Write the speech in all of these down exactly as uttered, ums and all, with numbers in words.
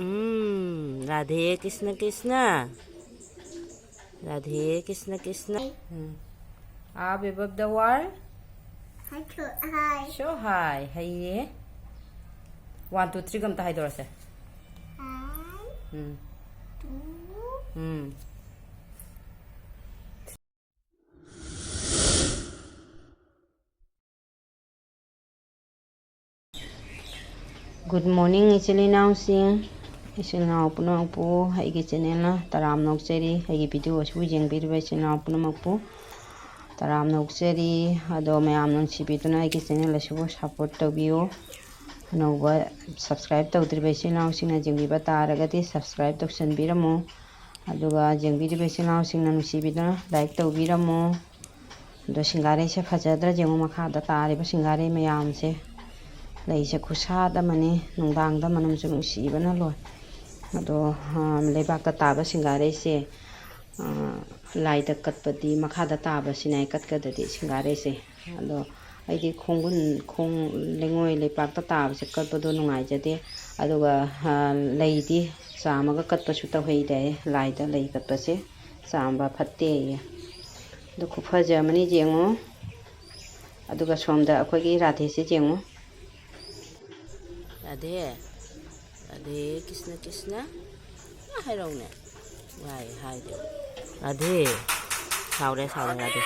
Um, Radhe Krishna Krishna. Radhe Krishna Krishna. Um. Up above the world꯫ High. So high꯫ ꯍꯩꯌꯦ꯫ One, two, three ꯒ ꯑꯝꯇ ꯍꯥꯏꯗꯣꯔꯁꯦ꯫ ꯎꯝ꯫ ꯎꯝ꯫ Good morning, ꯏꯆꯤꯜ ꯏꯅꯥꯎꯁꯤꯡ꯫ ꯏꯆꯤꯜ ꯏꯅꯥꯎ ꯄꯨꯝꯅꯃꯛꯄꯨ ꯑꯩꯒꯤ channelꯅ ꯇꯔꯥꯝꯅ ꯑꯣꯛꯆꯔꯤ꯫ ꯑꯩꯒꯤ videoꯁꯨ ꯌꯦꯡꯕꯤꯔꯤꯕ ꯏꯆꯤꯜ ꯏꯅꯥꯎ ꯄꯨꯝꯅꯃꯛꯄꯨ ꯇꯔꯥꯝꯅ ꯑꯣꯛꯆꯔꯤ꯫ ꯑꯗꯣ ꯃꯌꯥꯝ ꯅꯨꯡꯁꯤꯕꯤꯗꯨꯅ ꯑꯩꯒꯤ channel ꯑꯁꯤꯕꯨ support ꯇꯧꯕꯤꯌꯨ꯫ ꯑꯅꯧꯕ subscribe ꯇꯧꯗ꯭ꯔꯤꯕ ꯏꯆꯤꯜ ꯏꯅꯥꯎꯁꯤꯡꯅ ꯌꯦꯡꯕꯤꯕ ꯇꯥꯔꯒꯗꯤ subscribe ꯇꯧꯁꯟꯕꯤꯔꯝꯃꯨ꯫ ꯑꯗꯨꯒ ꯌꯦꯡꯕꯤꯔꯤꯕ ꯏꯆꯤꯜ ꯏꯅꯥꯎꯁꯤꯡꯅ ꯅꯨꯡꯁꯤꯕꯤꯗꯨꯅ like ꯇꯧꯕꯤꯔꯝꯃꯨ꯫ ꯑꯗꯣ ꯁꯤꯡꯒꯥꯔꯩꯁꯦ ꯐꯖꯗ꯭ꯔꯥ ꯌꯦꯡꯉꯨ, ꯃꯈꯥꯗ ꯇꯥꯔꯤꯕ ꯁꯤꯡꯒꯥꯔꯩ ꯃꯌꯥꯝꯁꯦ꯫ ꯂꯩꯁꯦ ꯈꯨꯁꯥꯠ ꯑꯃꯅꯤ, ꯅꯨꯡꯗꯥꯡꯗ ꯃꯅꯝꯁꯨ ꯅꯨꯡꯁꯤꯕꯅ ꯂꯣꯏ꯫ ꯑꯗꯣ, ꯑ, ꯂꯩꯕꯥꯛꯇ ꯇꯥꯕ ꯁꯤꯡꯒꯥꯔꯩꯁꯦ, ꯑ, ꯂꯥꯏꯗ ꯀꯠꯄꯗꯤ ꯃꯈꯥꯗ ꯇꯥꯕꯁꯤꯅ ꯀꯠꯀꯗꯗꯤ ꯁꯤꯡꯒꯥꯔꯩꯁꯦ꯫ ꯑꯗꯣ ꯑꯩꯗꯤ ꯈꯣꯡꯒꯨꯟ, ꯈꯣꯡ, ꯂꯩꯉꯣꯏ ꯂꯩꯄꯥꯛꯇ ꯇꯥꯕꯁꯦ ꯀꯠꯄꯗꯣ ꯅꯨꯡꯉꯥꯏꯖꯗꯦ꯫ ꯑꯗꯨꯒ, ꯑ, ꯂꯩꯗꯤ ꯆꯥꯝꯃꯒ ꯀꯠꯄꯁꯨ ꯇꯧꯍꯩꯗꯦ, ꯂꯥꯏꯗ ꯂꯩ ꯀꯠꯄꯁꯦ ꯆꯥꯝꯕ ꯐꯠꯇꯦꯌꯦ꯫ ꯑꯗꯨ ꯈꯨꯐꯖ ꯑꯃꯅꯤ ꯌꯦꯡꯉꯨ꯫ ꯑꯗꯨꯒ ꯁꯣꯝꯗ ꯑꯩꯈꯣꯏꯒꯤ ꯔꯥꯙꯦꯁꯤ ꯌꯦꯡꯉꯨ꯫ ꯔꯥꯙꯦ, ꯔꯥꯙꯦ ꯀ꯭ꯔꯤꯁꯅ ꯀ꯭ꯔꯤꯁꯅ꯫ ꯑ, ꯍꯥꯏꯔꯛꯎꯅꯦ꯫ ꯌꯥꯏ, ꯍꯥꯏꯗꯦ꯫ ꯔꯥꯙꯦ꯫ ꯁꯥꯎꯔꯦ, ꯁꯥꯎꯔꯦ, ꯔꯥꯙꯦ꯫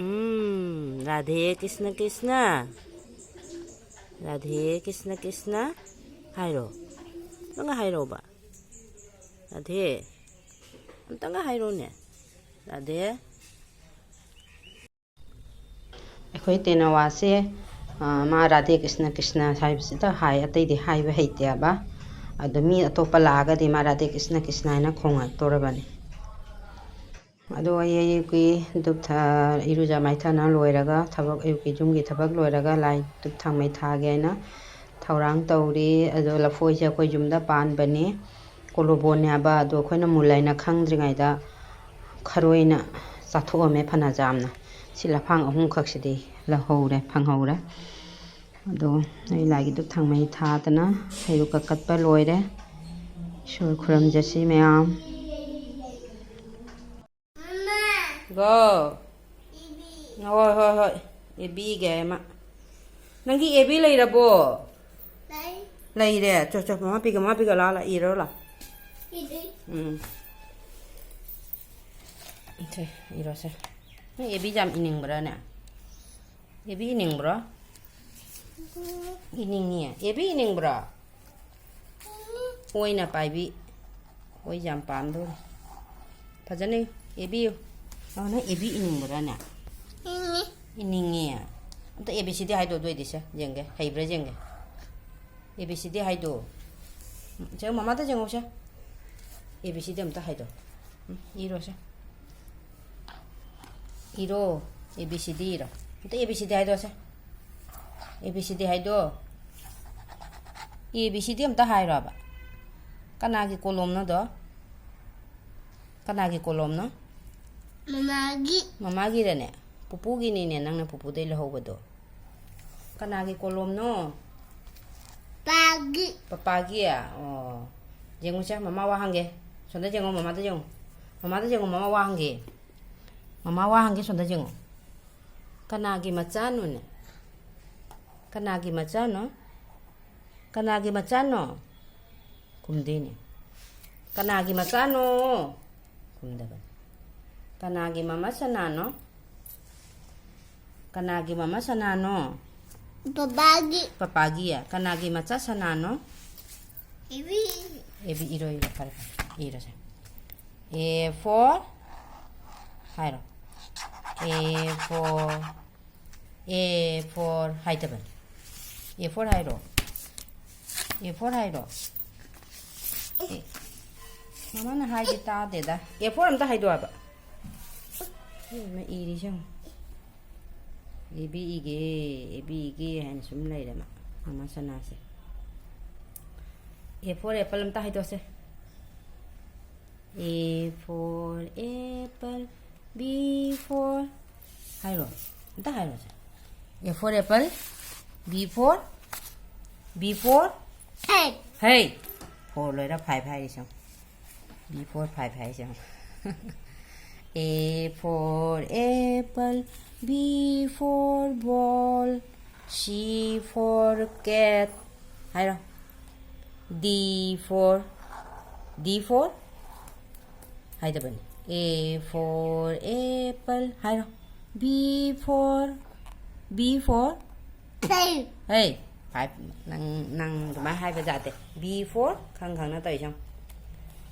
ꯎꯝ, ꯔꯥꯙꯦ ꯀ꯭ꯔꯤꯁꯅ ꯀ꯭ꯔꯤꯁꯅ꯫ ꯔꯥꯙꯦ ꯀ꯭ꯔꯤꯁꯅ ꯀ꯭ꯔꯤꯁꯅ꯫ ꯍꯥꯏꯔꯣ꯫ ꯅꯪ ꯍꯥꯏꯔꯣꯕ꯫ ꯔꯥꯙꯦ꯫ ꯑꯝꯇꯪꯒ ꯍꯥꯏꯔꯣꯅꯦ꯫ ꯔꯥꯙꯦ꯫ ꯑꯩꯈꯣꯏ ꯇꯦꯅꯋꯥꯁꯦ, ꯑ, ꯃꯥ ꯔꯥꯙꯦ ꯀ꯭ꯔꯤꯁꯅ ꯀ꯭ꯔꯤꯁꯅ ꯍꯥꯏꯕꯁꯤꯗ ꯍꯥꯏ, ꯑꯇꯩꯗꯤ ꯍꯥꯏꯕ ꯍꯩꯇꯦꯕ꯫ ꯑꯗꯣ ꯃꯤ ꯑꯇꯣꯞꯄ ꯂꯥꯛꯑꯒꯗꯤ ꯃꯥ ꯔꯥꯙꯦ ꯀ꯭ꯔꯤꯁꯅ ꯀ꯭ꯔꯤꯁꯅ ꯍꯥꯏꯅ ꯈꯣꯡꯉꯛꯇꯣꯔꯕꯅꯤ꯫ ꯑꯗꯣ ꯑꯩ ꯑꯌꯨꯛꯀꯤ ꯙꯨꯞ ꯊ-, ꯏꯔꯨꯖ ꯃꯥꯏꯊꯅ ꯂꯣꯏꯔꯒ ꯊꯕꯛ, ꯑꯌꯨꯛꯀꯤ ꯌꯨꯝꯒꯤ ꯊꯕꯛ ꯂꯣꯏꯔꯒ ꯂꯥꯏ ꯙꯨꯞ ꯊꯥꯎꯃꯩ ꯊꯥꯒꯦ ꯍꯥꯏꯅ ꯊꯧꯔꯥꯡ ꯇꯧꯔꯤ꯫ ꯑꯗꯣ ꯂꯐꯣꯏꯁꯦ ꯑꯩꯈꯣꯏ ꯌꯨꯝꯗ ꯄꯥꯟꯕꯅꯤ꯫ ꯀꯣꯂꯣꯕꯣꯟꯅꯦ ꯍꯥꯏꯕ, ꯑꯗꯣ ꯑꯩꯈꯣꯏꯅ ꯃꯨꯜꯂꯦꯅ ꯈꯪꯗ꯭ꯔꯤꯉꯩꯗ ꯈꯔꯣꯏꯅ ꯆꯥꯊꯣꯛꯑꯝꯃꯦ ꯐꯅ ꯌꯥꯝꯅ꯫ ꯁꯤ ꯂꯐꯥꯡ ꯑꯍꯨꯝꯈꯛꯁꯤꯗꯤ ꯂꯧꯍꯧꯔꯦ, ꯐꯪꯍꯧꯔꯦ꯫ ꯑꯗꯣ ꯑꯩ ꯂꯥꯏꯒꯤꯗꯨ ꯊꯥꯡꯃꯩ ꯊꯥꯗꯅ ꯍꯩꯔꯨꯛ ꯀꯀꯠꯄ ꯂꯣꯏꯔꯦ꯫ ꯏꯁꯣꯔ ꯈꯨꯔꯨꯝꯖꯁꯤ ꯃꯌꯥꯝ꯫ ꯒꯣ꯫ ꯍꯣꯏ, ꯍꯣꯏ, ꯍꯣꯏ꯫ ꯑꯦꯕꯤꯒꯦ ꯑꯃ꯫ ꯅꯪꯒꯤ ꯑꯦꯕꯤ ꯂꯩꯔꯕꯣ? ꯂꯩ꯫ ꯂꯩꯔꯦ꯫ ꯆꯣ, ꯆꯣ, ꯃꯃꯥ ꯄꯤꯒ, ꯃꯃꯥ ꯄꯤꯒ, ꯂꯥ, ꯂꯥ, ꯏꯔꯣ, ꯂꯥ꯫ ꯏꯗ꯭ꯔꯤ꯫ ꯎꯝ꯫ ꯁꯦ, ꯏꯔꯣꯁꯦ꯫ ꯅꯪ ꯑꯦꯕꯤ ꯌꯥꯝ ꯏꯅꯤꯡꯕ꯭ꯔꯥꯅꯦ? ꯑꯦꯕꯤ ꯏꯅꯤꯡꯕ꯭ꯔꯣ? ꯏꯅꯤꯡꯉꯤ꯫ ꯑꯦꯕꯤ ꯏꯅꯤꯡꯕ꯭ꯔꯣ? ꯑꯣꯏꯅ ꯄꯥꯏꯕꯤ꯫ ꯑꯣꯏ ꯌꯥꯝ ꯄꯥꯝꯗꯣꯔꯤ꯫ ꯐꯖꯅ ꯏꯌꯨ꯫ ꯑꯦꯕꯤ ꯏꯌꯨ꯫ ꯑ, ꯅꯪ ꯑꯦꯕꯤ ꯏꯅꯤꯡꯕ꯭ꯔꯥꯅꯦ? ꯏꯅꯤꯡꯉꯤ꯫ ꯏꯅꯤꯡꯉꯤ꯫ ꯑꯝꯇ ꯑꯦ ꯕꯤ ꯁꯤ ꯗꯤ ꯍꯥꯏꯗꯣ, ꯑꯗꯨ ꯑꯣꯏꯗꯤ ꯁꯦ, ꯌꯦꯡꯒꯦ꯫ ꯍꯩꯕ꯭ꯔꯥ ꯌꯦꯡꯒꯦ꯫ ꯑꯦ ꯕꯤ ꯁꯤ ꯗꯤ ꯍꯥꯏꯗꯣ꯫ ꯁꯦ, ꯃꯃꯥꯗ ꯌꯦꯡꯉꯣ ꯁꯦ꯫ ꯑꯦ ꯕꯤ ꯁꯤ ꯗꯤ ꯑꯝꯇ ꯍꯥꯏꯗꯣ꯫ ꯎꯝ, ꯏꯔꯣ ꯁꯦ꯫ ꯏꯔꯣ꯫ ꯑꯦ ꯕꯤ ꯁꯤ ꯗꯤ ꯏꯔꯣ꯫ ꯑꯝꯇ ꯑꯦ ꯕꯤ ꯁꯤ ꯗꯤ ꯍꯥꯏꯗꯣ ꯁꯦ꯫ ꯑꯦ ꯕꯤ ꯁꯤ ꯗꯤ ꯍꯥꯏꯗꯣ꯫ ꯑꯦ ꯕꯤ ꯁꯤ ꯗꯤ ꯑꯝꯇ ꯍꯥꯏꯔꯣꯕ꯫ ꯀꯅꯥꯒꯤ ꯀꯣꯂꯣꯝꯅꯣꯗꯣ? ꯀꯅꯥꯒꯤ ꯀꯣꯂꯣꯝꯅꯣ? ꯃꯃꯥꯒꯤ꯫ ꯃꯃꯥꯒꯤꯔꯅꯦ? ꯄꯨꯄꯨꯒꯤꯅꯤꯅꯦ, ꯅꯪꯅ ꯄꯨꯄꯨꯗꯩ ꯂꯧꯍꯧꯕꯗꯣ꯫ ꯀꯅꯥꯒꯤ ꯀꯣꯂꯣꯝꯅꯣ? ꯄꯥꯒꯤ꯫ ꯄꯄꯥꯒꯤ? ꯑꯣ꯫ ꯌꯦꯡꯉꯨꯁꯦ, ꯃꯃꯥ ꯋꯥ ꯍꯪꯒꯦ꯫ ꯁꯣꯝꯗ ꯌꯦꯡꯉꯣ, ꯃꯃꯥꯗ ꯌꯦꯡꯉꯣ꯫ ꯃꯃꯥꯗ ꯌꯦꯡꯉꯣ, ꯃꯃꯥ ꯋꯥ ꯍꯪꯒꯦ꯫ ꯃꯃꯥ ꯋꯥ ꯍꯪꯒꯦ, ꯁꯣꯝꯗ ꯌꯦꯡꯉꯣ꯫ ꯀꯅꯥꯒꯤ ꯃꯆꯥꯅꯣꯅꯦ? ꯀꯅꯥꯒꯤ ꯃꯆꯥꯅꯣ? ꯀꯅꯥꯒꯤ ꯃꯆꯥꯅꯣ? ꯈꯨꯝꯗꯦꯅꯦ꯫ ꯀꯅꯥꯒꯤ ꯃꯆꯥꯅꯣ? ꯈꯨꯝꯗꯕꯅꯤ꯫ ꯀꯅꯥꯒꯤ ꯃꯃꯥ ꯁꯅꯥꯅꯣ? ꯀꯅꯥꯒꯤ ꯃꯃꯥ ꯁꯅꯥꯅꯣ? ꯄꯄꯥꯒꯤ꯫ ꯄꯄꯥꯒꯤ꯫ ꯀꯅꯥꯒꯤ ꯃꯆꯥ ꯁꯅꯥꯅꯣ? ꯑꯦꯕꯤ꯫ ꯑꯦꯕꯤ ꯏꯔꯣ, ꯏꯔꯣ, ꯐꯔꯦ, ꯐꯔꯦ꯫ ꯏꯔꯣꯁꯦ꯫ A for ꯍꯥꯏꯔꯣ꯫ A for, A for ꯍꯥꯏꯗꯕꯅꯤ꯫ A for ꯍꯥꯏꯔꯣ꯫ A for ꯍꯥꯏꯔꯣ꯫ ꯑꯦ, ꯃꯃꯥꯅ ꯍꯥꯏꯗꯤ ꯇꯥꯗꯦꯗ꯫ A for ꯑꯝꯇ ꯍꯥꯏꯗꯣꯛꯑꯕ꯫ ꯏꯕꯦꯝꯃ ꯏꯔꯤꯁꯦ ꯌꯦꯡꯉꯣ꯫ ꯑꯦ ꯕꯤ ꯏꯒꯦ, ꯑꯦ ꯕꯤ ꯏꯒꯦ ꯍꯥꯏꯅ ꯁꯨꯝ ꯂꯩꯔꯦ ꯃꯥ, ꯃꯃꯥ ꯁꯅꯥꯁꯦ꯫ A for apple ꯑꯝꯇ ꯍꯥꯏꯗꯣꯛꯁꯦ꯫ A for apple, B for ꯍꯥꯏꯔꯣ, ꯑꯝꯇ ꯍꯥꯏꯔꯣꯁꯦ꯫ A for apple, B for, B for, hey, four ꯂꯣꯏꯔ five ꯍꯥꯏꯔꯤꯁꯦ ꯌꯦꯡꯉꯨ. B for five ꯍꯥꯏꯔꯤꯁꯦ ꯌꯦꯡꯉꯨ. A for apple, B for ball, C for cat. ꯍꯥꯏꯔꯣ. D for, D for ꯍꯥꯏꯗꯕꯅꯤ. A for apple ꯍꯥꯏꯔꯣ. B for, B for, ꯍꯦ, five. ꯅꯪ, ꯅꯪ ꯑꯗꯨꯃꯥꯏꯅ ꯍꯥꯏꯕ ꯌꯥꯗꯦ. B for ꯈꯪ ꯈꯪꯅ ꯇꯧꯔꯤꯁꯦ ꯌꯦꯡꯉꯨ.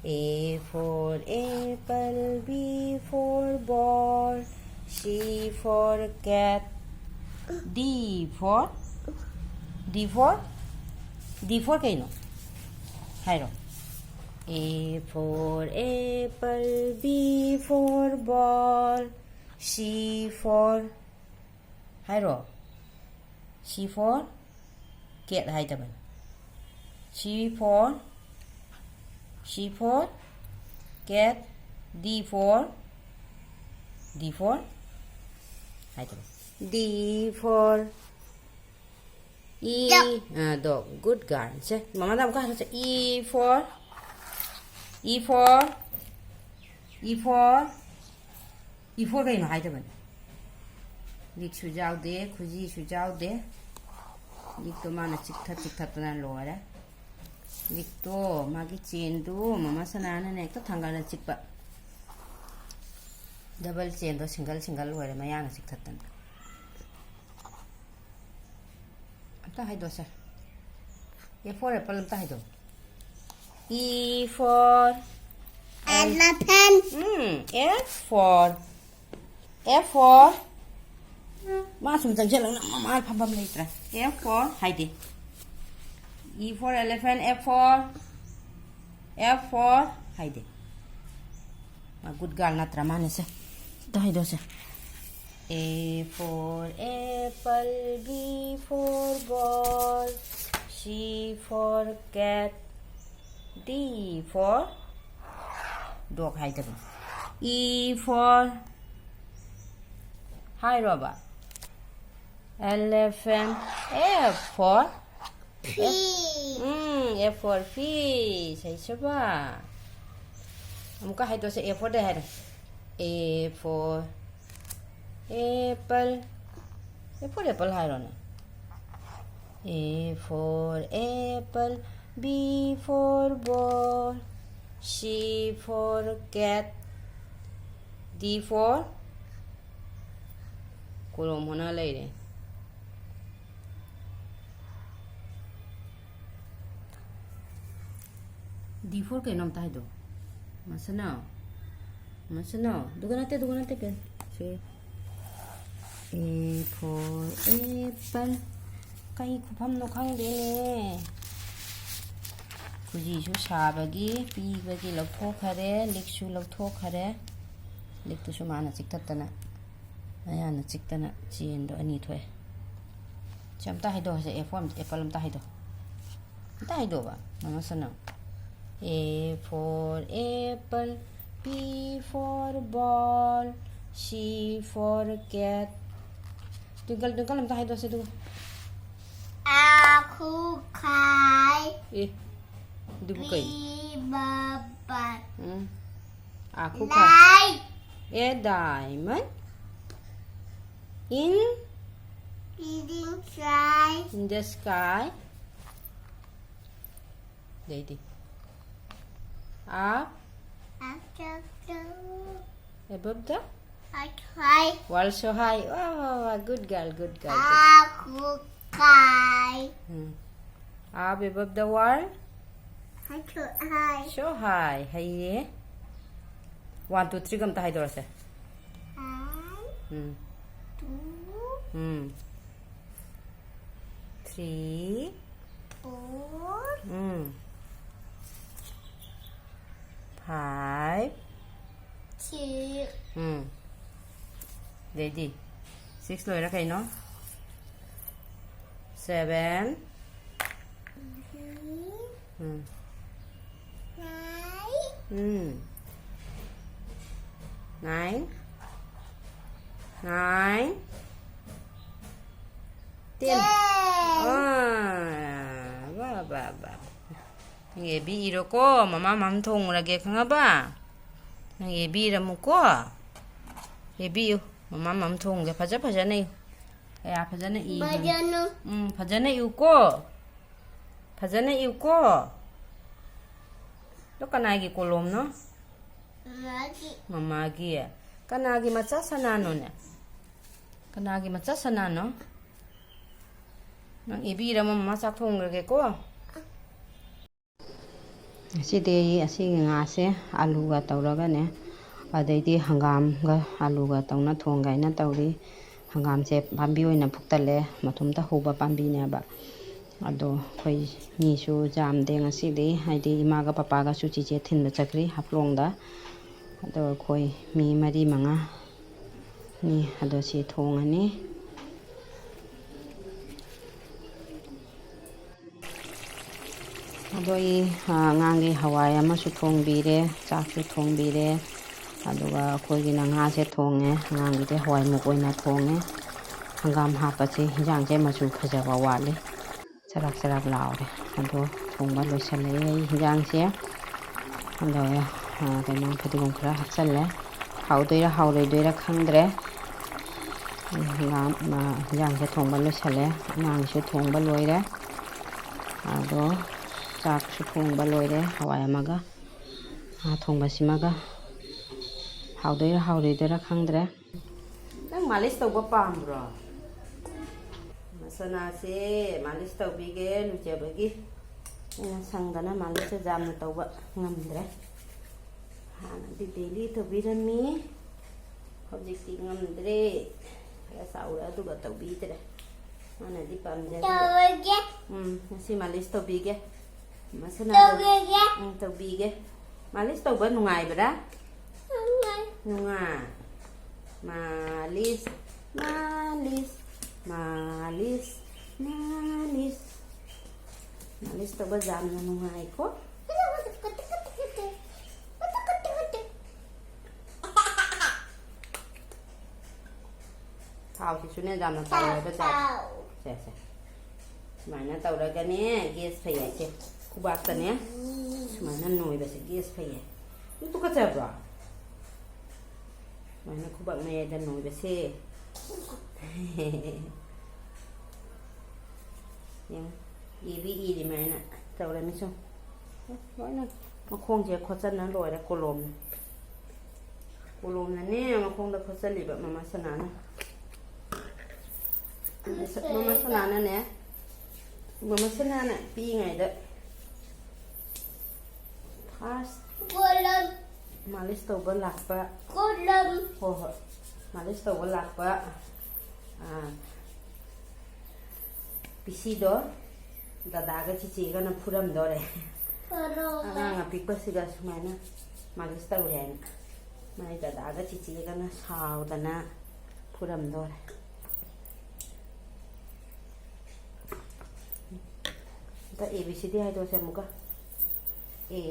A for apple, B for ball, C for cat, D for, D for, D for ꯀꯩꯅꯣ? ꯍꯥꯏꯔꯣ. A for apple, B for ball, C for, ꯍꯥꯏꯔꯣ. C for cat ꯍꯥꯏꯗꯕꯅꯤ. C for, C for cat, D for, D for ꯍꯥꯏꯗꯕꯅꯤ. D for, E, dog. Ah, dog. Good girl. ꯁꯦ, ꯃꯃꯥꯗ ꯑꯃꯨꯛꯀ ꯍꯜꯂꯁꯦ. E for, E for, E for, E for ꯀꯩꯅꯣ ꯍꯥꯏꯗꯕꯅꯤ. ꯂꯤꯛꯁꯨ ꯌꯥꯎꯗꯦ, ꯈꯨꯖꯤꯁꯨ ꯌꯥꯎꯗꯦ. ꯂꯤꯛꯇꯣ ꯃꯥꯅ ꯆꯤꯛꯊꯠ ꯆꯤꯛꯊꯠꯇꯅ ꯂꯣꯏꯔꯦ. ꯂꯤꯛꯇꯣ, ꯃꯥꯒꯤ chainꯗꯨ ꯃꯃꯥ ꯁꯅꯥꯅꯅꯦ ꯍꯦꯛꯇ ꯊꯥꯡꯒꯠꯂ ꯆꯤꯛꯄ. Double chainꯗꯣ single single ꯑꯣꯏꯔꯦ, ꯃꯌꯥꯅ ꯆꯤꯛꯊꯠꯇꯅ. ꯑꯝꯇ ꯍꯥꯏꯗꯣꯛꯁꯦ. A for apple ꯑꯝꯇ ꯍꯥꯏꯗꯣꯛ. E for elephant. Um, F for, F for. ꯃꯥ ꯁꯨꯝ ꯆꯪꯁꯤꯜꯂꯛꯅ ꯃꯃꯥ ꯐꯝꯐꯝ ꯂꯩꯇ꯭ꯔꯦ. F for ꯍꯥꯏꯗꯦ. E for elephant, F for, F for ꯍꯥꯏꯗꯦ. ꯃꯥ good girl ꯅꯠꯇ꯭ꯔ ꯃꯥꯅꯦꯁꯦ? ꯑꯝꯇ ꯍꯥꯏꯗꯣꯛꯁꯦ. A for apple, B for ball, C for cat, D for dog ꯍꯥꯏꯗꯕꯅꯤ. E for ꯍꯥꯏꯔꯣꯕ. Elephant. F for? Fish. Um, F for fish. ꯍꯩꯁꯨꯕ꯫ ꯑꯃꯨꯛꯀ ꯍꯥꯏꯗꯣꯛꯁꯦ, A for ꯗ ꯍꯥꯏꯔꯦ꯫ A for apple. A for apple ꯍꯥꯏꯔꯣꯅꯦ꯫ A for apple, B for ball, C for cat, D for ꯀꯣꯂꯣꯝ ꯍꯣꯠꯅ ꯂꯩꯔꯦ꯫ D for ꯀꯩꯅꯣ ꯑꯝꯇ ꯍꯥꯏꯗꯣ꯫ ꯃꯁꯅꯥꯎ꯫ ꯃꯁꯅꯥꯎ꯫ ꯑꯗꯨꯒ ꯅꯠꯇꯦ, ꯑꯗꯨꯒ ꯅꯠꯇꯦ, ꯄꯦꯟ꯫ ꯁꯤ꯫ A for apple. ꯀꯩ ꯈꯨꯐꯝꯅꯣ ꯈꯪꯗꯦꯅꯦ꯫ ꯈꯨꯖꯤꯁꯨ ꯁꯥꯕꯒꯤ, ꯄꯤꯕꯒꯤ ꯂꯧꯊꯣꯛꯈꯔꯦ, ꯂꯤꯛꯁꯨ ꯂꯧꯊꯣꯛꯈꯔꯦ꯫ ꯂꯤꯛꯇꯨꯁꯨ ꯃꯥꯅ ꯆꯤꯛꯊꯠꯇꯅ, ꯃꯌꯥꯅ ꯆꯤꯛꯇꯅ ꯆꯦꯟꯗꯣ ꯑꯅꯤ ꯊꯣꯛꯑꯦ꯫ ꯁꯤ ꯑꯝꯇ ꯍꯥꯏꯗꯣꯛꯑꯁꯦ, A for apple ꯑꯝꯇ ꯍꯥꯏꯗꯣ꯫ ꯑꯝꯇ ꯍꯥꯏꯗꯣꯛꯑꯣꯕ, ꯃꯃꯥ ꯁꯅꯥ꯫ A for apple, B for ball, C for cat. Twinkle, twinkle ꯑꯝꯇ ꯍꯥꯏꯗꯣꯛꯑꯁꯦ ꯑꯗꯨꯒ꯫ ꯑꯥꯈꯨꯈꯥꯏ꯫ ꯑꯦ, ꯑꯗꯨꯕꯨ ꯀꯩ? ꯔꯤꯕꯕꯟ꯫ ꯎꯝ꯫ ꯑꯥꯈꯨꯈꯥꯏ꯫ ꯂꯥꯏ꯫ A diamond in reading try. in the sky. ꯑꯗꯩꯗꯤ꯫ Up ꯑꯆꯧ꯫ above the ꯑꯈꯥꯏ꯫ world so high. ꯋꯥ, ꯋꯥ, ꯋꯥ. Good girl, good girl. Good. ꯑꯥꯈꯨꯈꯥꯏ꯫ Um. Up above the world. ꯑꯈꯨꯈꯥꯏ꯫ So high. ꯍꯩꯌꯦ꯫ One, two, three ꯒ ꯑꯝꯇ ꯍꯥꯏꯗꯣꯔꯁꯦ꯫ One, ꯎꯝ. two, ꯎꯝ. Three. four, ꯎꯝ. Five. six, ꯎꯝ. ꯑꯗꯩꯗꯤ six ꯂꯣꯏꯔ ꯀꯩꯅꯣ? Seven. three, ꯎꯝ. nine, ꯎꯝ. Nine. Nine. ꯇꯦꯟ꯫ ꯑꯥ, ꯕꯥ, ꯕꯥ, ꯕꯥ꯫ ꯅꯪ ꯑꯦꯕꯤ ꯏꯔꯣꯀꯣ, ꯃꯃꯥ ꯃꯝ ꯊꯣꯡꯉꯨꯔꯒꯦ, ꯈꯪꯉꯕ? ꯅꯪ ꯑꯦꯕꯤ ꯏꯔꯝꯃꯨꯀꯣ꯫ ꯑꯦꯕꯤ ꯏꯌꯨ꯫ ꯃꯃꯥ ꯃꯝ ꯊꯣꯡꯒꯦ꯫ ꯐꯖ ꯐꯖꯅ ꯏꯌꯨ꯫ ꯀꯌꯥ ꯐꯖꯅ ꯏ ꯈꯪꯉꯦ꯫ ꯐꯖꯅ꯫ ꯎꯝ, ꯐꯖꯅ ꯏꯌꯨꯀꯣ꯫ ꯐꯖꯅ ꯏꯌꯨꯀꯣ꯫ ꯑꯗꯣ ꯀꯅꯥꯒꯤ ꯀꯣꯂꯣꯝꯅꯣ? ꯃꯃꯥꯒꯤ꯫ ꯃꯃꯥꯒꯤ꯫ ꯀꯅꯥꯒꯤ ꯃꯆꯥ ꯁꯅꯥꯅꯣꯅꯦ? ꯀꯅꯥꯒꯤ ꯃꯆꯥ ꯁꯅꯥꯅꯣ? ꯅꯪ ꯏꯕꯤꯔꯝꯃꯣ, ꯃꯃꯥ ꯆꯥꯛ ꯊꯣꯡꯈ꯭ꯔꯒꯦꯀꯣ꯫ ꯉꯁꯤꯗꯤ ꯑꯩ ꯑꯁꯤꯒꯤ ꯉꯥꯁꯦ ꯑꯂꯨꯒ ꯇꯧꯔꯒꯅꯦ, ꯑꯗꯩꯗꯤ ꯍꯪꯒꯥꯝꯒ ꯑꯂꯨꯒ ꯇꯧꯅ ꯊꯣꯡꯒꯦ ꯍꯥꯏꯅ ꯇꯧꯔꯤ꯫ ꯍꯪꯒꯥꯝꯁꯦ ꯄꯥꯝꯕꯤ ꯑꯣꯏꯅ ꯐꯨꯛꯇꯠꯂꯦ, ꯃꯇꯣꯝꯇ ꯍꯧꯕ ꯄꯥꯝꯕꯤꯅꯦꯕ꯫ ꯑꯗꯣ ꯑꯩꯈꯣꯏ ꯃꯤꯁꯨ ꯌꯥꯝꯗꯦ ꯉꯁꯤꯗꯤ, ꯍꯥꯏꯗꯤ ꯏꯃꯥꯒ ꯄꯄꯥꯒꯁꯨ ꯆꯤꯆꯦ ꯊꯤꯟꯕ ꯆꯠꯈ꯭ꯔꯤ ꯍꯥꯐꯂꯣꯡꯗ꯫ ꯑꯗꯣ ꯑꯩꯈꯣꯏ ꯃꯤ ꯃꯔꯤ ꯃꯉꯥꯅꯤ꯫ ꯑꯗꯣ ꯁꯤ ꯊꯣꯡꯉꯅꯤ꯫ ꯑꯗꯣ ꯑꯩ, ꯑ, ꯑꯉꯥꯡꯒꯤ ꯍꯋꯥꯏ ꯑꯃꯁꯨ ꯊꯣꯡꯕꯤꯔꯦ, ꯆꯥꯛꯁꯨ ꯊꯣꯡꯕꯤꯔꯦ꯫ ꯑꯗꯨꯒ ꯑꯩꯈꯣꯏꯒꯤꯅ ꯉꯥꯁꯦ ꯊꯣꯡꯉꯦ, ꯑꯉꯥꯡꯒꯤꯗꯤ ꯍꯋꯥꯏ ꯃꯨꯛ ꯑꯣꯏꯅ ꯊꯣꯡꯉꯦ꯫ ꯍꯪꯒꯥꯝ ꯍꯥꯞꯄꯁꯦ, ꯍꯤꯟꯖꯥꯡꯁꯦ ꯃꯆꯨ ꯐꯖꯕ ꯋꯥꯠꯂꯤ, ꯆꯔꯥꯛ ꯆꯔꯥꯛ ꯂꯥꯎꯔꯦ꯫ ꯑꯗꯣ ꯊꯣꯡꯕ ꯂꯣꯏꯁꯜꯂꯛꯑꯦ ꯑꯩ ꯍꯤꯟꯖꯥꯡꯁꯦ꯫ ꯑꯗꯣ, ꯑ, ꯀꯩꯅꯣ, ꯐꯗꯤꯒꯣꯝ ꯈꯔ ꯍꯥꯞꯆꯜꯂꯦ꯫ ꯍꯥꯎꯗꯣꯏꯔꯥ ꯍꯥꯎꯔꯣꯏꯗꯣꯏꯔꯥ ꯈꯪꯗ꯭ꯔꯦ꯫ ꯎꯝ, ꯉꯥ-, ꯃ-, ꯍꯤꯟꯖꯥꯡꯁꯦ ꯊꯣꯡꯕ ꯂꯣꯏꯁꯜꯂꯦ, ꯑꯉꯥꯡꯁꯨ ꯊꯣꯡꯕ ꯂꯣꯏꯔꯦ꯫ ꯑꯗꯣ ꯆꯥꯛꯁꯨ ꯊꯣꯡꯕ ꯂꯣꯏꯔꯦ, ꯍꯋꯥꯏ ꯑꯃꯒ ꯉꯥ ꯊꯣꯡꯕꯁꯤꯃꯒ꯫ ꯍꯥꯎꯗꯣꯏꯔꯥ ꯍꯥꯎꯔꯣꯏꯗꯣꯏꯔꯥ ꯈꯪꯗ꯭ꯔꯦ꯫ ꯅꯪ ꯃꯥꯂꯤꯁ ꯇꯧꯕ ꯄꯥꯝꯕ꯭ꯔꯣ? ꯃꯁꯅꯥꯁꯦ ꯃꯥꯂꯤꯁ ꯇꯧꯕꯤꯒꯦ ꯂꯨꯖꯕꯒꯤ꯫ ꯑꯩꯅ ꯁꯪꯗꯅ ꯃꯥꯂꯤꯁꯁꯦ ꯌꯥꯝꯅ ꯇꯧꯕ ꯉꯝꯗ꯭ꯔꯦ꯫ ꯍꯥꯟꯅꯗꯤ ꯗꯦꯂꯤ ꯇꯧꯕꯤꯔꯝꯃꯤ, ꯍꯧꯖꯤꯛꯇꯤ ꯉꯝꯗ꯭ꯔꯦ꯫ ꯈꯔ ꯆꯥꯎꯔꯦ, ꯑꯗꯨꯒ ꯇꯧꯕꯤꯗ꯭ꯔꯦ꯫ ꯃꯥꯅꯗꯤ ꯄꯥꯝꯖꯕ꯫ ꯇꯧꯔꯒꯦ꯫ ꯎꯝ, ꯉꯁꯤ ꯃꯥꯂꯤꯁ ꯇꯧꯕꯤꯒꯦ꯫ ꯃꯁꯅꯥꯗ-, ꯇꯧꯕꯤꯒꯦ꯫ ꯎꯝ, ꯇꯧꯕꯤꯒꯦ꯫ ꯃꯥꯂꯤꯁ ꯇꯧꯕ ꯅꯨꯡꯉꯥꯏꯕ꯭ꯔꯥ? ꯅꯨꯡꯉꯥꯏ꯫ ꯅꯨꯡꯉꯥꯏ꯫ ꯃꯥꯂꯤꯁ, ꯃꯥꯂꯤꯁ, ꯃꯥꯂꯤꯁ, ꯃꯥꯂꯤꯁ꯫ ꯃꯥꯂꯤꯁ ꯇꯧꯕ ꯌꯥꯝꯅ ꯅꯨꯡꯉꯥꯏꯀꯣ꯫ ꯊꯥꯎꯁꯤꯁꯨꯅꯦ, ꯌꯥꯝꯅ ꯆꯥꯎꯋꯦ ꯍꯥꯏꯕ ꯇꯥꯔꯦ꯫ ꯊꯥꯎ꯫ ꯁꯦ, ꯁꯦ꯫ ꯁꯨꯃꯥꯏꯅ ꯇꯧꯔꯒꯅꯦ, ꯒꯦꯁ ꯐꯩ ꯍꯥꯏꯁꯦ꯫ ꯈꯨꯕꯥꯛꯇꯅꯦ꯫ ꯁꯨꯃꯥꯏꯅ ꯅꯣꯏꯕꯁꯦ ꯒꯦꯁ ꯐꯩꯌꯦ꯫ ꯅꯪ ꯇꯨꯀꯠꯆꯕ꯭ꯔꯣ? ꯁꯨꯃꯥꯏꯅ ꯈꯨꯕꯥꯛ ꯃꯌꯥꯏꯗ ꯅꯣꯏꯕꯁꯦ꯫ ꯌꯦꯡꯉꯨ, ꯏꯕꯤ ꯏꯔꯤꯃꯥꯏꯅ ꯇꯧꯔꯝꯃꯤ ꯁꯨꯝ꯫ ꯂꯣꯏꯅ ꯃꯈꯣꯡꯁꯦ ꯈꯣꯠꯆꯟꯅ ꯂꯣꯏꯔꯦ ꯀꯣꯂꯣꯝꯅ꯫ ꯀꯣꯂꯣꯝꯅꯅꯦ ꯃꯈꯣꯡꯗ ꯈꯣꯠꯆꯜꯂꯤꯕ ꯃꯃꯥ ꯁꯅꯥꯅ꯫ ꯃꯃꯥ ꯁꯅꯥꯅꯅꯦ, ꯃꯃꯥ ꯁꯅꯥꯅ ꯄꯤꯛꯏꯉꯩꯗ ꯐꯥꯔꯁ ꯀꯣꯂꯝ꯫ ꯃꯥꯂꯤꯁ ꯇꯧꯕ ꯂꯥꯛꯄ꯫ ꯀꯣꯂꯝ꯫ ꯍꯣꯏ, ꯍꯣꯏ꯫ ꯃꯥꯂꯤꯁ ꯇꯧꯕ ꯂꯥꯛꯄ, ꯑꯥ, ꯄꯤꯁꯤꯗꯣ ꯗꯗꯥꯒ ꯆꯤꯆꯦꯒꯅ ꯐꯨꯔꯝꯗꯣꯔꯦ꯫ ꯐꯨꯔꯝꯃꯦ꯫ ꯑꯉꯥꯡ ꯑꯄꯤꯛꯄꯁꯤꯒ ꯁꯨꯃꯥꯏꯅ ꯃꯥꯂꯤꯁ ꯇꯧꯔꯦ ꯍꯥꯏꯅ ꯃꯥꯏ ꯗꯗꯥꯒ ꯆꯤꯆꯦꯒꯅ ꯁꯥꯎꯗꯅ ꯐꯨꯔꯝꯗꯣꯔꯦ꯫ ꯑꯝꯇ A B C D ꯍꯥꯏꯗꯣꯛꯁꯦ ꯑꯃꯨꯛꯀ꯫ A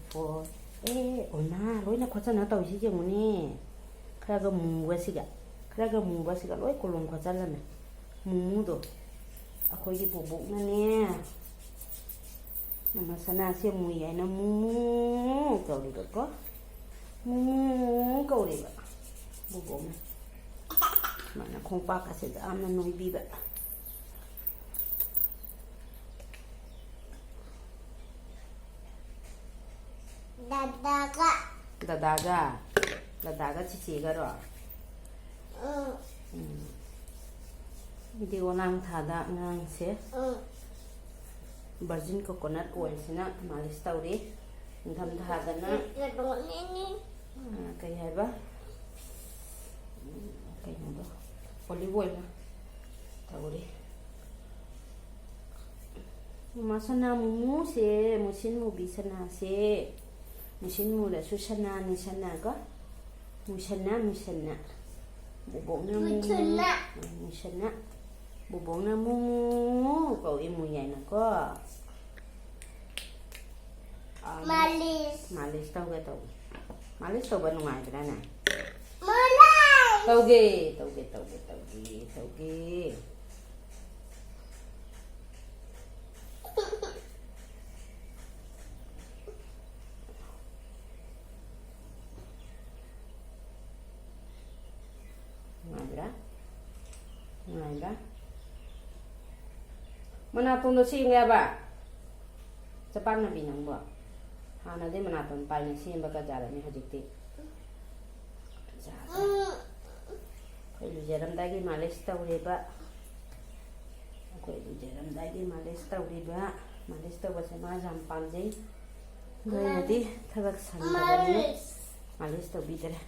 for, ꯑꯦ, ꯑꯣꯏꯃꯥ, ꯂꯣꯏꯅ ꯈꯣꯠꯆꯟꯅ ꯇꯧꯔꯤꯁꯤ ꯌꯦꯡꯉꯨꯅꯦ꯫ ꯈꯔꯒ ꯃꯨꯕꯁꯤꯒ, ꯈꯔꯒ ꯃꯨꯕꯁꯤꯒ ꯂꯣꯏ ꯀꯣꯂꯣꯝ ꯈꯣꯠꯆꯜꯂꯝꯃꯦ꯫ ꯃꯨꯃꯨꯗꯣ, ꯑꯩꯈꯣꯏꯒꯤ ꯕꯣꯕꯣꯛꯅꯅꯦ, ꯃꯃꯥ ꯁꯅꯥꯁꯦ ꯃꯨꯏ ꯍꯥꯏꯅ ꯃꯨꯃꯨ ꯀꯧꯔꯤꯕꯀꯣ꯫ ꯃꯨꯃꯨ ꯀꯧꯔꯤꯕ ꯕꯣꯕꯣꯛꯅ꯫ ꯁꯨꯃꯥꯏꯅ ꯈꯣꯡꯄꯥꯛꯀꯁꯦ ꯌꯥꯝꯅ ꯅꯣꯏꯕꯤꯕ꯫ ꯗꯗꯥꯒ꯫ ꯗꯗꯥꯒ? ꯗꯗꯥꯒ ꯆꯤꯆꯦꯒꯔꯣ? ꯎꯝ꯫ ꯎꯝ꯫ ꯚꯤꯗꯤꯑꯣ ꯂꯥꯡ ꯊꯥꯗ ꯑꯉꯥꯡꯁꯦ ꯎꯝ꯫ Virgin coconut oil ꯁꯤꯅ ꯃꯥꯂꯤꯁ ꯇꯧꯔꯤ꯫ ꯅꯤꯡꯊꯝꯊꯥꯗꯅ, ꯀꯩꯅꯣꯅꯦ꯫ ꯑ, ꯀꯩ ꯍꯥꯏꯕ? ꯎꯝ, ꯀꯩꯅꯣꯗꯣ, olive oil ꯅ ꯇꯧꯔꯤ꯫ ꯃꯃꯥ ꯁꯅꯥ ꯃꯨꯃꯨꯁꯦ, ꯃꯨꯁꯤꯟ ꯃꯨꯕꯤ ꯁꯅꯥꯁꯦ, ꯃꯨꯁꯤꯟ ꯃꯨꯔꯁꯨ ꯁꯅꯥꯅꯤ ꯁꯅꯥ ꯀꯣ꯫ ꯃꯨꯁꯟꯅ, ꯃꯨꯁꯟꯅ꯫ ꯕꯣꯕꯣꯛꯅ ꯃꯨꯃꯨ꯫ ꯃꯨꯁꯟꯅ꯫ ꯎꯝ, ꯃꯨꯁꯟꯅ꯫ ꯕꯣꯕꯣꯛꯅ ꯃꯨꯃꯨ ꯀꯧꯏ, ꯃꯨꯏ ꯍꯥꯏꯅꯀꯣ꯫ ꯑꯥ, ꯃꯥꯂꯤꯁ꯫ ꯃꯥꯂꯤꯁ ꯇꯧꯒꯦ, ꯇꯧꯒꯦ꯫ ꯃꯥꯂꯤꯁ ꯇꯧꯕ ꯅꯨꯡꯉꯥꯏꯕ꯭ꯔꯥꯅꯦ? ꯃꯥꯂꯤꯁ! ꯇꯧꯒꯦ, ꯇꯧꯒꯦ, ꯇꯧꯒꯦ, ꯇꯧꯒꯦ, ꯇꯧꯒꯦ꯫ ꯅꯨꯡꯉꯥꯏꯕ꯭ꯔꯥ? ꯃꯅꯥꯇꯣꯟꯗꯣ ꯁꯦꯝꯒꯦ ꯍꯥꯏꯕ? ꯆꯄꯥꯛꯅꯕꯤ ꯅꯪꯕꯣ꯫ ꯍꯥꯟꯅꯗꯤ ꯃꯅꯥꯇꯣꯟ ꯄꯥꯏꯅ ꯁꯦꯝꯕꯒ ꯌꯥꯔꯝꯃꯤ, ꯍꯧꯖꯤꯛꯇꯤ ꯌꯥꯗ꯭ꯔꯦ꯫ ꯑꯩꯈꯣꯏ ꯂꯨꯖꯔꯝꯗꯥꯏꯒꯤ ꯃꯥꯂꯤꯁ ꯇꯧꯔꯤꯕ꯫ ꯑꯩꯈꯣꯏ ꯂꯨꯖꯔꯝꯗꯥꯏꯒꯤ ꯃꯥꯂꯤꯁ ꯇꯧꯔꯤꯕ꯫ ꯃꯥꯂꯤꯁ ꯇꯧꯕꯁꯦ ꯃꯥ ꯌꯥꯝ ꯄꯥꯝꯖꯩ꯫ ꯅꯣꯏꯅꯗꯤ ꯊꯕꯛ ꯁꯪꯗꯕꯅꯤꯅ ꯃꯥꯂꯤꯁ ꯇꯧꯕꯤꯗꯔꯦ꯫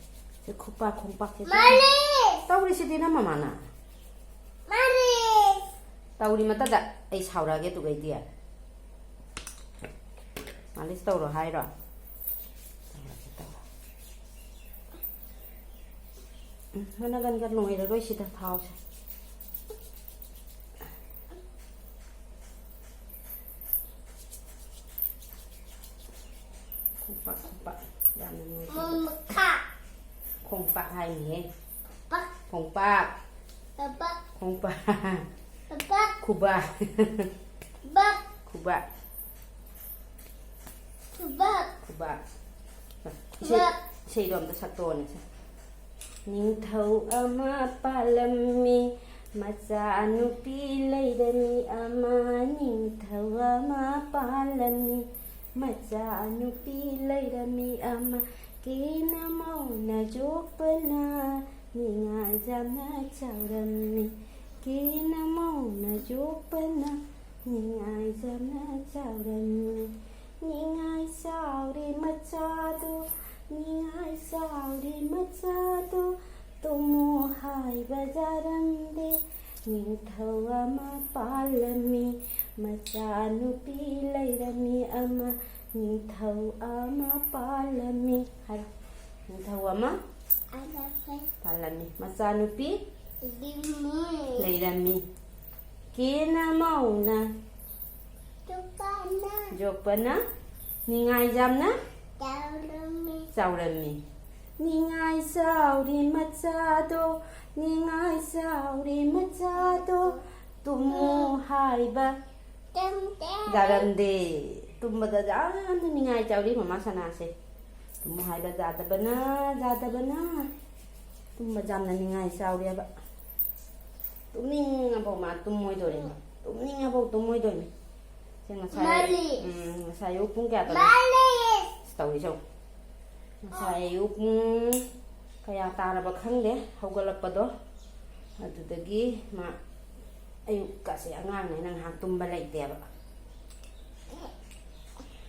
ꯁꯤ ꯈꯨꯄꯥꯛ ꯈꯣꯡꯄꯥꯛꯁꯦ ꯃꯥꯂꯤꯁ! ꯇꯧꯔꯤꯁꯤꯗꯤ ꯅꯝꯃꯃꯥꯅ꯫ ꯃꯥꯂꯤꯁ! ꯇꯧꯔꯤ ꯃꯇꯗ ꯑꯩ ꯁꯥꯎꯔꯛꯑꯒꯦ ꯑꯗꯨꯒꯩꯗꯤ꯫ ꯃꯥꯂꯤꯁ ꯇꯧꯔꯣ ꯍꯥꯏꯔꯣ? ꯇꯧꯔꯒꯦ, ꯇꯧꯔꯣ꯫ ꯎꯝ, ꯃꯅꯒꯟꯒ ꯅꯣꯏꯔꯔꯣꯏ ꯁꯤꯗ ꯊꯥꯎꯁꯦ꯫ ꯈꯣꯡꯄꯥꯛ, ꯈꯣꯡꯄꯥꯛ꯫ ꯌꯥꯝꯅ ꯅꯨꯡꯁꯤꯕ꯫ ꯃꯃꯈꯥ꯫ ꯈꯣꯡꯄꯥꯛ ꯍꯥꯏꯅꯤꯍꯦ꯫ ꯄꯥꯛ꯫ ꯈꯣꯡꯄꯥꯛ꯫ ꯄꯥꯛ꯫ ꯈꯣꯡꯄꯥꯛ꯫ ꯄꯥꯛ꯫ ꯈꯨꯕꯥꯛ꯫ ꯕꯛ꯫ ꯈꯨꯕꯥꯛ꯫ ꯈꯨꯕꯥꯛ꯫ ꯈꯨꯕꯥꯛ꯫ ꯏꯁꯩ, ꯈꯨꯕꯥꯛ꯫ ꯏꯁꯩꯗꯣ ꯑꯝꯇ ꯁꯛꯇꯣꯛꯑꯣꯅꯦ ꯁꯦ꯫ ꯅꯤꯡꯊꯧ ꯑꯃ ꯄꯥꯜꯂꯝꯃꯤ, ꯃꯆꯥꯅꯨꯄꯤ ꯂꯩꯔꯝꯃꯤ ꯑꯃ꯫ ꯅꯤꯡꯊꯧ ꯑꯃ ꯄꯥꯜꯂꯝꯃꯤ, ꯃꯆꯥꯅꯨꯄꯤ ꯂꯩꯔꯝꯃꯤ ꯑꯃ꯫ ꯀꯦꯅ ꯃꯧꯅ ꯌꯣꯛꯄꯅ ꯅꯤꯡꯉꯥꯏ ꯌꯥꯝꯅ ꯆꯥꯎꯔꯝꯃꯤ꯫ ꯀꯦꯅ ꯃꯧꯅ ꯌꯣꯛꯄꯅ ꯅꯤꯡꯉꯥꯏ ꯌꯥꯝꯅ ꯆꯥꯎꯔꯝꯃꯤ꯫ ꯅꯤꯡꯉꯥꯏ ꯆꯥꯎꯔꯤ ꯃꯆꯥꯗꯣ, ꯅꯤꯡꯉꯥꯏ ꯆꯥꯎꯔꯤ ꯃꯆꯥꯗꯣ, ꯇꯨꯝꯃꯨ ꯍꯥꯏꯕ ꯌꯥꯔꯝꯗꯦ꯫ ꯅꯤꯡꯊꯧ ꯑꯃ ꯄꯥꯜꯂꯝꯃꯤ, ꯃꯆꯥꯅꯨꯄꯤ ꯂꯩꯔꯝꯃꯤ ꯑꯃ꯫ ꯅꯤꯡꯊꯧ ꯑꯃ ꯄꯥꯜꯂꯝꯃꯤ ꯍꯥꯏꯔꯣ꯫ ꯅꯤꯡꯊꯧ ꯑꯃ ꯄꯥꯜꯂꯝꯃꯤ꯫ ꯄꯥꯜꯂꯝꯃꯤ꯫ ꯃꯆꯥꯅꯨꯄꯤ ꯂꯩꯔꯝꯃꯤ꯫ ꯂꯩꯔꯝꯃꯤ꯫ ꯀꯦꯅ ꯃꯧꯅ ꯌꯣꯛꯄꯅ꯫ ꯌꯣꯛꯄꯅ ꯅꯤꯡꯉꯥꯏ ꯌꯥꯝꯅ ꯆꯥꯎꯔꯝꯃꯤ꯫ ꯆꯥꯎꯔꯝꯃꯤ꯫ ꯅꯤꯡꯉꯥꯏ ꯆꯥꯎꯔꯤ ꯃꯆꯥꯗꯣ, ꯅꯤꯡꯉꯥꯏ ꯆꯥꯎꯔꯤ ꯃꯆꯥꯗꯣ, ꯇꯨꯝꯃꯨ ꯍꯥꯏꯕ ꯇꯝꯗꯦ꯫ ꯌꯥꯔꯝꯗꯦ꯫ ꯇꯨꯝꯕꯗ ꯌꯥꯝꯅ ꯅꯤꯡꯉꯥꯏ ꯆꯥꯎꯔꯤ ꯃꯃꯥ ꯁꯅꯥꯁꯦ꯫ ꯇꯨꯝꯃꯨ ꯍꯥꯏꯕ ꯌꯥꯗꯕꯅ, ꯌꯥꯗꯕꯅ꯫ ꯇꯨꯝꯕ ꯌꯥꯝꯅ ꯅꯤꯡꯉꯥꯏ ꯆꯥꯎꯔꯦꯕ꯫ ꯇꯨꯝꯅꯤꯡꯉꯐꯥꯎ ꯃꯥ ꯇꯨꯝꯃꯣꯏꯗꯣꯔꯤꯅꯤ꯫ ꯇꯨꯝꯅꯤꯡꯉꯐꯥꯎ ꯇꯨꯝꯃꯣꯏꯗꯣꯔꯤꯅꯤ꯫ ꯁꯦ ꯉꯁꯥꯏ, ꯃꯥꯂꯤ꯫ ꯎꯝ, ꯉꯁꯥꯏ ꯑꯌꯨꯛ ꯄꯨꯡ ꯀꯌꯥꯗ? ꯃꯥꯂꯤ꯫ ꯇꯧꯔꯤꯁꯦ ꯌꯦꯡꯉꯨ꯫ ꯉꯁꯥꯏ ꯑꯌꯨꯛ ꯄꯨꯡ ꯀꯌꯥ ꯇꯥꯔꯕ ꯈꯪꯗꯦ ꯍꯧꯒꯠꯂꯛꯄꯗꯣ꯫ ꯑꯗꯨꯗꯒꯤ ꯃꯥ ꯑꯌꯨꯛꯀꯁꯦ ꯑꯉꯥꯡꯅꯦꯅ ꯉꯥꯏꯍꯥꯛ ꯇꯨꯝꯕ ꯂꯩꯇꯦꯕ꯫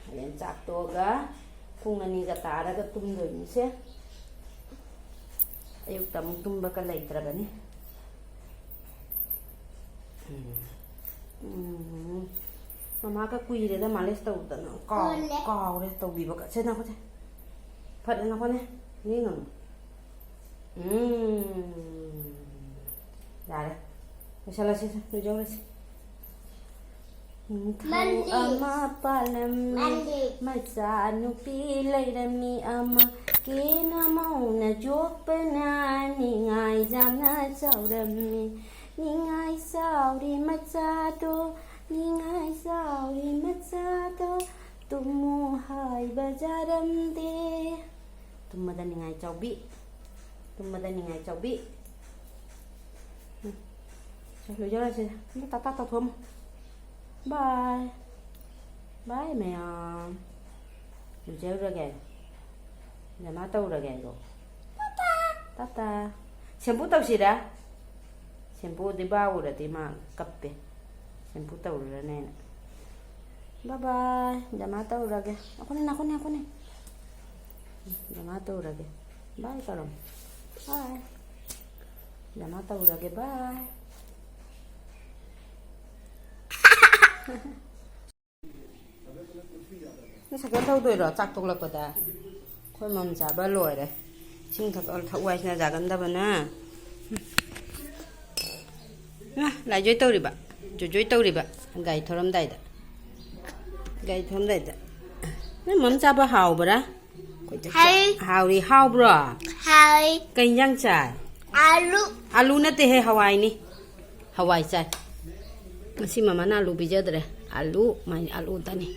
ꯍꯣꯔꯦꯟ ꯆꯥꯛ ꯇꯣꯛꯑꯒ ꯄꯨꯡ ꯑꯅꯤꯒ ꯇꯥꯔꯒ ꯇꯨꯝꯗꯣꯏꯅꯤꯁꯦ꯫ ꯑꯌꯨꯛꯇ ꯑꯃꯨꯛ ꯇꯨꯝꯕꯒ ꯂꯩꯇ꯭ꯔꯕꯅꯤ꯫ ꯎꯝ꯫ ꯎꯝ꯫ ꯃꯃꯥꯒ ꯀꯨꯏꯔꯦꯗ ꯃꯥꯂꯤꯁ ꯇꯧꯗꯅ꯫ ꯀꯥꯎ-, ꯀꯣꯜꯂꯦ꯫ ꯀꯥꯎꯔꯦ ꯇꯧꯕꯤꯕꯒ꯫ ꯁꯦ ꯅꯈꯣꯠꯁꯦ꯫ ꯐꯠ ꯅꯈꯣꯠꯅꯦ꯫ ꯌꯦꯡꯉꯝꯃꯣ꯫ ꯎꯝ꯫ ꯌꯥꯔꯦ꯫ ꯂꯣꯏꯁꯜꯂꯁꯤ, ꯂꯣꯏꯖꯧꯔꯁꯤ꯫ ꯅꯤꯡꯊꯧ ꯃꯟꯗꯤ꯫ ꯑꯃ ꯄꯥꯜꯂꯝꯃꯤ꯫ ꯃꯟꯗꯤ꯫ ꯃꯆꯥꯅꯨꯄꯤ ꯂꯩꯔꯝꯃꯤ ꯑꯃ꯫ ꯀꯦꯅ ꯃꯧꯅ ꯌꯣꯛꯄꯅ ꯅꯤꯡꯉꯥꯏ ꯌꯥꯝꯅ ꯆꯥꯎꯔꯝꯃꯤ꯫ ꯅꯤꯡꯉꯥꯏ ꯆꯥꯎꯔꯤ ꯃꯆꯥꯗꯣ, ꯅꯤꯡꯉꯥꯏ ꯆꯥꯎꯔꯤ ꯃꯆꯥꯗꯣ, ꯇꯨꯝꯃꯨ ꯍꯥꯏꯕ ꯌꯥꯔꯝꯗꯦ꯫ ꯇꯨꯝꯕꯗ ꯅꯤꯡꯉꯥꯏ ꯆꯥꯎꯕꯤ, ꯇꯨꯝꯕꯗ ꯅꯤꯡꯉꯥꯏ ꯆꯥꯎꯕꯤ꯫ ꯎꯝ꯫ ꯁꯦ, ꯂꯣꯏꯖꯔꯁꯦ꯫ ꯑꯗꯨ ꯇꯥꯇꯥ ꯇꯧꯊꯣꯛꯑꯝꯃꯣ꯫ ꯕꯥꯏ꯫ ꯕꯥꯏ ꯃꯌꯥꯝ꯫ ꯂꯣꯏꯖꯔꯨꯔꯒꯦ꯫ ꯖꯃꯥ ꯇꯧꯔꯒꯦ ꯑꯩꯗꯣ꯫ ꯇꯥꯇꯥ꯫ ꯁꯦꯝꯄꯨ ꯇꯧꯁꯤꯔꯥ? ꯁꯦꯝꯄꯨꯗꯤ ꯕꯥ ꯎꯔꯗꯤ ꯃꯥ ꯀꯞꯄꯦ꯫ ꯁꯦꯝꯄꯨ ꯇꯧꯔꯨꯔꯅꯦꯅ꯫ ꯕꯥꯏ ꯕꯥꯏ꯫ ꯖꯃꯥ ꯇꯧꯔꯒꯦ꯫ ꯑꯩꯈꯣꯏꯅꯦ, ꯅꯈꯣꯏꯅꯦ, ꯑꯩꯈꯣꯏꯅꯦ꯫ ꯖꯃꯥ ꯇꯧꯔꯒꯦ꯫ ꯕꯥꯏ ꯇꯧꯔꯝꯃꯣ꯫ ꯕꯥꯏ꯫ ꯖꯃꯥ ꯇꯧꯔꯒꯦ꯫ ꯕꯥꯏ꯫ ꯅꯪ ꯁꯥꯏꯀꯜ ꯊꯧꯗꯣꯏꯔꯣ? ꯆꯥꯛ ꯇꯣꯛꯂꯛꯄꯗ? ꯑꯩꯈꯣꯏ ꯃꯝ ꯆꯥꯕ ꯂꯣꯏꯔꯦ꯫ ꯏꯁꯤꯡ ꯊꯛ-, ꯊꯛꯎ ꯍꯥꯏꯁꯤꯅ ꯌꯥꯒꯟꯗꯕꯅ꯫ ꯑ, ꯂꯥꯏꯖꯣꯏ ꯇꯧꯔꯤꯕ, ꯖꯣꯏꯖꯣꯏ ꯇꯧꯔꯤꯕ, ꯒꯥꯔꯤ ꯊꯧꯔꯝꯗꯥꯏꯗ꯫ ꯒꯥꯔꯤ ꯊꯧꯔꯝꯗꯥꯏꯗ꯫ ꯅꯪ ꯃꯝ ꯆꯥꯕ ꯍꯥꯎꯕ꯭ꯔꯥ? ꯑꯩꯈꯣꯏ ꯆꯥꯛ ꯆꯥ-, ꯍꯥꯎ-, ꯍꯥꯎꯔꯤ, ꯍꯥꯎꯕ꯭ꯔꯣ? ꯍꯥꯎ꯫ ꯀꯩ ꯏꯟꯖꯥꯡ ꯆꯥꯏ? ꯑꯥꯂꯨ꯫ ꯑꯥꯂꯨ ꯅꯠꯇꯦꯍꯦ, ꯍꯋꯥꯏꯅꯤ꯫ ꯍꯋꯥꯏ ꯆꯥꯏ꯫ ꯉꯁꯤ ꯃꯃꯥꯅ ꯑꯥꯂꯨ ꯄꯤꯖꯗ꯭ꯔꯦ꯫ ꯑꯥꯂꯨ, ꯃꯥꯏ ꯑꯥꯂꯨꯗꯅꯤ꯫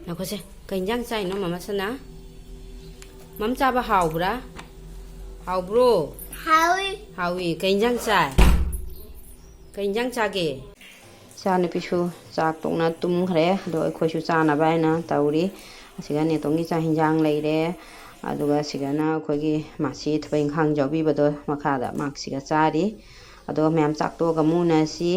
ꯉꯥꯏꯈꯣꯁꯦ, ꯀꯩ ꯏꯟꯖꯥꯡ ꯆꯥꯏꯅꯣ ꯃꯃꯥ ꯁꯅꯥ? ꯃꯝ ꯆꯥꯕ ꯍꯥꯎꯕ꯭ꯔꯥ? ꯍꯥꯎꯕ꯭ꯔꯣ? ꯍꯥꯎꯏ꯫ ꯍꯥꯎꯏ꯫ ꯀꯩ ꯏꯟꯖꯥꯡ ꯆꯥꯏ? ꯀꯩ ꯏꯟꯖꯥꯡ ꯆꯥꯒꯦ? ꯏꯆꯥꯅꯨꯄꯤꯁꯨ ꯆꯥꯛ ꯇꯣꯛꯅ ꯇꯨꯝꯈ꯭ꯔꯦ꯫ ꯑꯗꯣ ꯑꯩꯈꯣꯏꯁꯨ ꯆꯥꯅꯕ ꯍꯥꯏꯅ ꯇꯧꯔꯤ꯫ ꯑꯁꯤꯒ ꯅꯦꯇꯣꯟꯒꯤ ꯆꯥꯛ ꯍꯤꯟꯖꯥꯡ ꯂꯩꯔꯦ꯫ ꯑꯗꯨꯒ ꯁꯤꯒꯅ ꯑꯩꯈꯣꯏꯒꯤ ꯃꯥꯁꯤ ꯊꯕꯛ ꯏꯪꯈꯥꯡ ꯌꯥꯎꯕꯤꯕꯗꯣ ꯃꯈꯥꯗ ꯃꯥꯛꯁꯤꯒ ꯆꯥꯔꯤ꯫ ꯑꯗꯣ ꯃꯌꯥꯝ ꯆꯥꯛ ꯇꯣꯛꯑꯒ ꯑꯃꯨꯛ ꯎꯅꯁꯤ꯫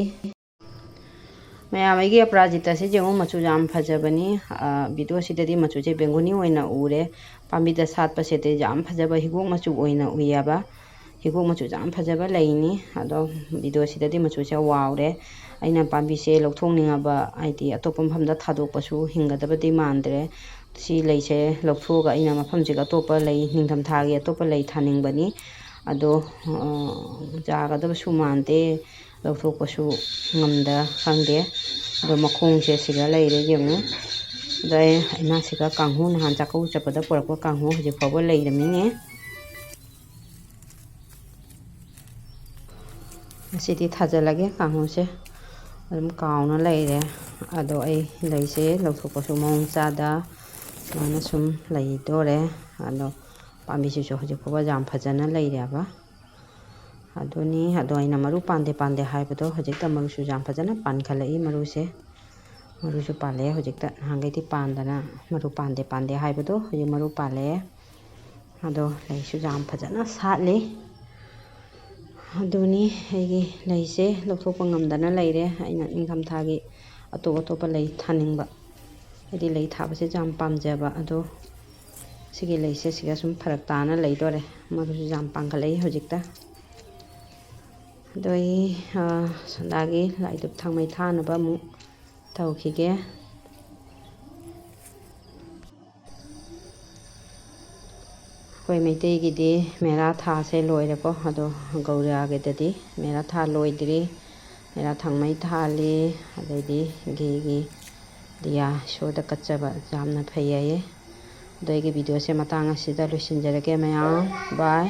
ꯃꯌꯥꯝ, ꯑꯩꯒꯤ ꯑꯄꯔꯥꯖꯤꯇꯥꯁꯦ ꯌꯦꯡꯉꯨ, ꯃꯆꯨ ꯌꯥꯝ ꯐꯖꯕꯅꯤ꯫ ꯑ, ꯚꯤꯗꯤꯑꯣꯁꯤꯗꯗꯤ ꯃꯆꯨꯁꯦ ꯕꯦꯡꯒꯨꯅꯤ ꯑꯣꯏꯅ ꯎꯔꯦ꯫ ꯄꯥꯝꯕꯤꯗ ꯁꯥꯠꯄꯁꯤꯗꯤ ꯌꯥꯝ ꯐꯖꯕ ꯍꯤꯒꯣꯛ ꯃꯆꯨ ꯑꯣꯏꯅ ꯎꯏꯌꯦꯕ꯫ ꯍꯤꯒꯣꯛ ꯃꯆꯨ ꯌꯥꯝ ꯐꯖꯕ ꯂꯩꯅꯤ꯫ ꯑꯗꯣ ꯚꯤꯗꯤꯑꯣꯁꯤꯗꯗꯤ ꯃꯆꯨꯁꯦ ꯋꯥꯎꯔꯦ꯫ ꯑꯩꯅ ꯄꯥꯝꯕꯤꯁꯦ ꯂꯧꯊꯣꯛꯅꯤꯡꯉꯕ, ꯍꯥꯏꯗꯤ ꯑꯇꯣꯞꯄ ꯃꯐꯝꯗ ꯊꯥꯗꯣꯛꯄꯁꯨ ꯍꯤꯡꯒꯗꯕꯗꯤ ꯃꯥꯟꯗ꯭ꯔꯦ꯫ ꯁꯤ ꯂꯩꯁꯦ ꯂꯧꯊꯣꯛꯑꯒ ꯑꯩꯅ ꯃꯐꯝꯁꯤꯒ ꯑꯇꯣꯞꯄ ꯂꯩ, ꯅꯤꯡꯊꯝꯊꯥꯒꯤ ꯑꯇꯣꯞꯄ ꯂꯩ ꯊꯥꯅꯤꯡꯕꯅꯤ꯫ ꯑꯗꯣ, ꯑ, ꯌꯥꯒꯗꯕꯁꯨ ꯃꯥꯟꯗꯦ꯫ ꯂꯧꯊꯣꯛꯄꯁꯨ ꯉꯝꯗ ꯈꯪꯗꯦ꯫ ꯑꯗꯣ ꯃꯈꯣꯡꯁꯦ ꯁꯤꯗ ꯂꯩꯔꯦ, ꯌꯦꯡꯉꯨ꯫ ꯑꯗꯣ ꯑꯩ ꯏꯃꯥꯁꯤꯒ ꯀꯥꯡꯍꯧ, ꯅꯍꯥꯟ ꯆꯥꯛꯀꯧꯕ ꯆꯠꯄꯗ ꯄꯨꯔꯛꯄ ꯀꯥꯡꯍꯧ ꯍꯧꯖꯤꯛ ꯐꯥꯎꯕ ꯂꯩꯔꯝꯃꯤꯅꯦ꯫ ꯉꯁꯤꯗꯤ ꯊꯥꯖꯤꯜꯂꯒꯦ ꯀꯥꯡꯍꯧꯁꯦ꯫ ꯑꯗꯨꯝ ꯀꯥꯎꯅ ꯂꯩꯔꯦ꯫ ꯑꯗꯣ ꯑꯩ ꯂꯩꯁꯦ ꯂꯧꯊꯣꯛꯄꯁꯨ ꯃꯑꯣꯡ ꯆꯥꯗ ꯁꯨꯃꯥꯏꯅ ꯁꯨꯝ ꯂꯩꯗꯣꯔꯦ꯫ ꯑꯗꯣ ꯄꯥꯝꯕꯤꯁꯤꯁꯨ ꯍꯧꯖꯤꯛ ꯐꯥꯎꯕ ꯌꯥꯝ ꯐꯖꯅ ꯂꯩꯔꯦꯕ꯫ ꯑꯗꯨꯅꯤ, ꯑꯗꯣ ꯑꯩꯅ ꯃꯔꯨ ꯄꯥꯟꯗꯦ ꯄꯥꯟꯗꯦ ꯍꯥꯏꯕꯗꯣ, ꯍꯧꯖꯤꯛꯇ ꯃꯔꯨꯁꯨ ꯌꯥꯝ ꯐꯖꯅ ꯄꯥꯟꯈꯠꯂꯛꯏ꯫ ꯃꯔꯨꯁꯦ, ꯃꯔꯨꯁꯨ ꯄꯥꯜꯂꯛꯑꯦ ꯍꯧꯖꯤꯛꯇ꯫ ꯅꯍꯥꯟꯈꯩꯗꯤ ꯄꯥꯟꯗꯅ ꯃꯔꯨ ꯄꯥꯟꯗꯦ ꯄꯥꯟꯗꯦ ꯍꯥꯏꯕꯗꯣ, ꯍꯧꯖꯤꯛ ꯃꯔꯨ ꯄꯥꯜꯂꯛꯑꯦ꯫ ꯑꯗꯣ ꯂꯩꯁꯨ ꯌꯥꯝ ꯐꯖꯅ ꯁꯥꯠꯂꯤ꯫ ꯑꯗꯨꯅꯤ, ꯑꯩꯒꯤ ꯂꯩꯁꯦ ꯂꯧꯊꯣꯛꯄ ꯉꯝꯗꯅ ꯂꯩꯔꯦ꯫ ꯑꯩꯅ ꯅꯤꯡꯊꯝꯊꯥꯒꯤ ꯑꯇꯣꯞ ꯑꯇꯣꯞꯄ ꯂꯩ ꯊꯥꯅꯤꯡꯕ, ꯍꯥꯏꯗꯤ ꯂꯩ ꯊꯥꯕꯁꯦ ꯌꯥꯝ ꯄꯥꯝꯖꯕ꯫ ꯑꯗꯣ ꯁꯤꯒꯤ ꯂꯩꯁꯦ ꯁꯤꯒ ꯁꯨꯝ ꯐꯔꯛ ꯇꯥꯅ ꯂꯩꯗꯣꯔꯦ꯫ ꯃꯔꯨꯁꯨ ꯌꯥꯝ ꯄꯥꯟꯈꯠꯂꯛꯏ ꯍꯧꯖꯤꯛꯇ꯫ ꯑꯗꯣ ꯑꯩ, ꯑ, ꯁꯣꯝꯗꯥꯒꯤ ꯂꯥꯏ ꯙꯨꯞ ꯊꯥꯡꯃꯩ ꯊꯥꯅꯕ ꯑꯃꯨꯛ ꯇꯧꯈꯤꯒꯦ꯫ ꯑꯩꯈꯣꯏ ꯃꯩꯇꯩꯒꯤꯗꯤ ꯃꯦꯔꯥ ꯊꯥꯁꯦ ꯂꯣꯏꯔꯦꯀꯣ꯫ ꯑꯗꯣ ꯒꯧꯔꯤꯌꯥꯒꯤꯗꯗꯤ ꯃꯦꯔꯥ ꯊꯥ ꯂꯣꯏꯗ꯭ꯔꯤ꯫ ꯃꯦꯔꯥ ꯊꯥꯡꯃꯩ ꯊꯥꯜꯂꯤ, ꯑꯗꯩꯗꯤ ꯘꯤꯒꯤ ꯗꯤꯌꯥ ꯏꯁꯣꯔꯗ ꯀꯠꯆꯕ ꯌꯥꯝꯅ ꯐꯩ ꯍꯥꯏꯌꯦ꯫ ꯑꯗꯣ ꯑꯩꯒꯤ ꯚꯤꯗꯤꯑꯣꯁꯦ ꯃꯇꯥꯡ ꯑꯁꯤꯗ ꯂꯣꯏꯁꯤꯟꯖꯔꯒꯦ ꯃꯌꯥꯝ꯫ ꯕꯥꯏ꯫